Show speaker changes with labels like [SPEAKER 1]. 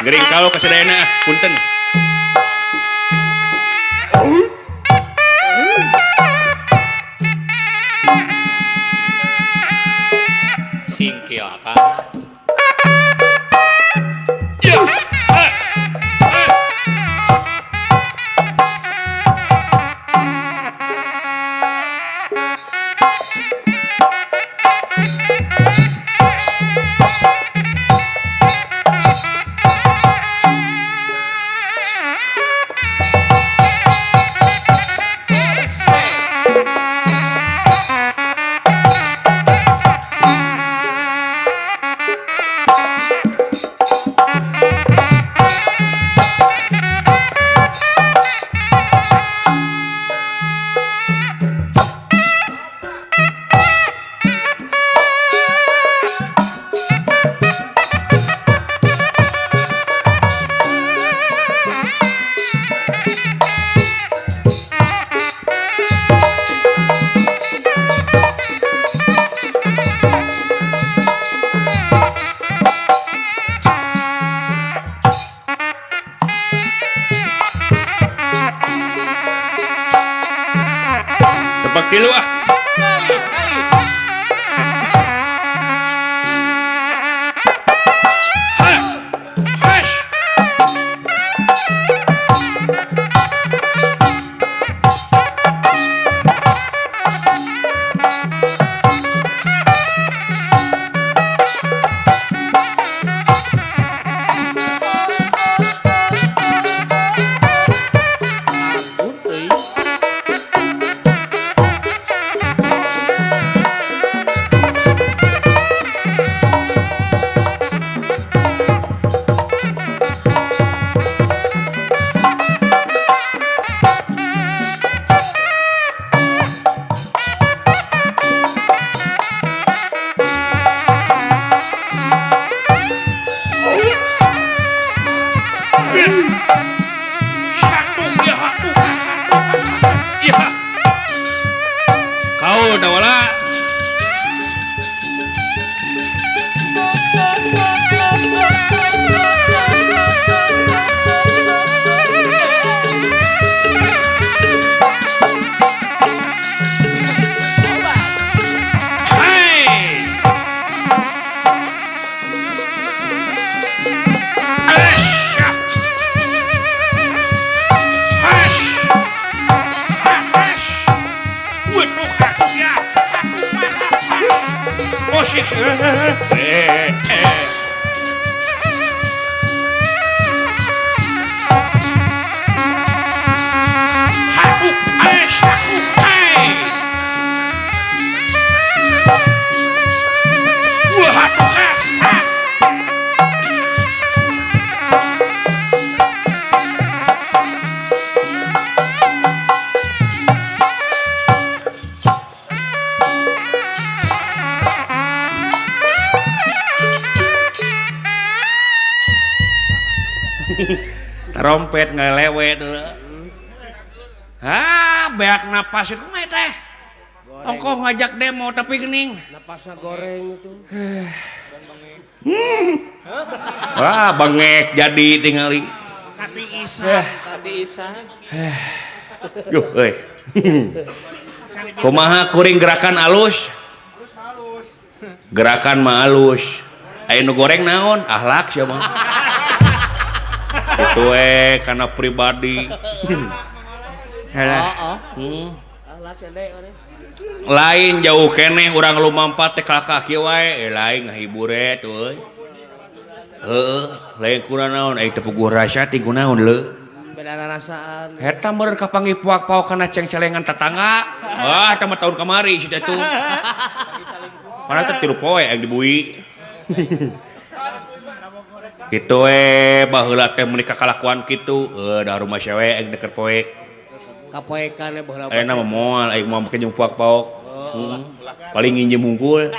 [SPEAKER 1] Gering kalau kasadayana punten.
[SPEAKER 2] Singkil apa?
[SPEAKER 1] Tilu ah. Trompet ngalewet dulu. Ah, beak napas itu mah teh. Ongkoh ngajak demo tapi gening.
[SPEAKER 3] Napasnya goreng itu.
[SPEAKER 1] Wah, bengek jadi tingali.
[SPEAKER 3] Kati Isa, kati Isa.
[SPEAKER 1] Yuh, euy. Kumaha kuring gerakan alus? Gerakan mah alus. Aya nu goreng naon? Ahlak sia mah. Itu karena pribadi. Lain jauh keneh urang lumampat teh kalakah kieu wae, lain ngahibure tuh. Heeh, lain kurang naon euy teu puguh rasa ti kunaon leuh.
[SPEAKER 3] Beda rasaan.
[SPEAKER 1] Eta meureun kapanggih puak-paok kana ceng-celengan tetangga. Wah, eta mah tahun kamari si teh tuh. Padahal teh 3 poe yang dibui. Kitu we baheula teh meuni kakalakuan kitu, da rumah sewe aing deker poek.
[SPEAKER 3] Kapoekan baheula.
[SPEAKER 1] Ayeuna mah moal aing mah make jeung puak-paok. Paling nginjem hungkul.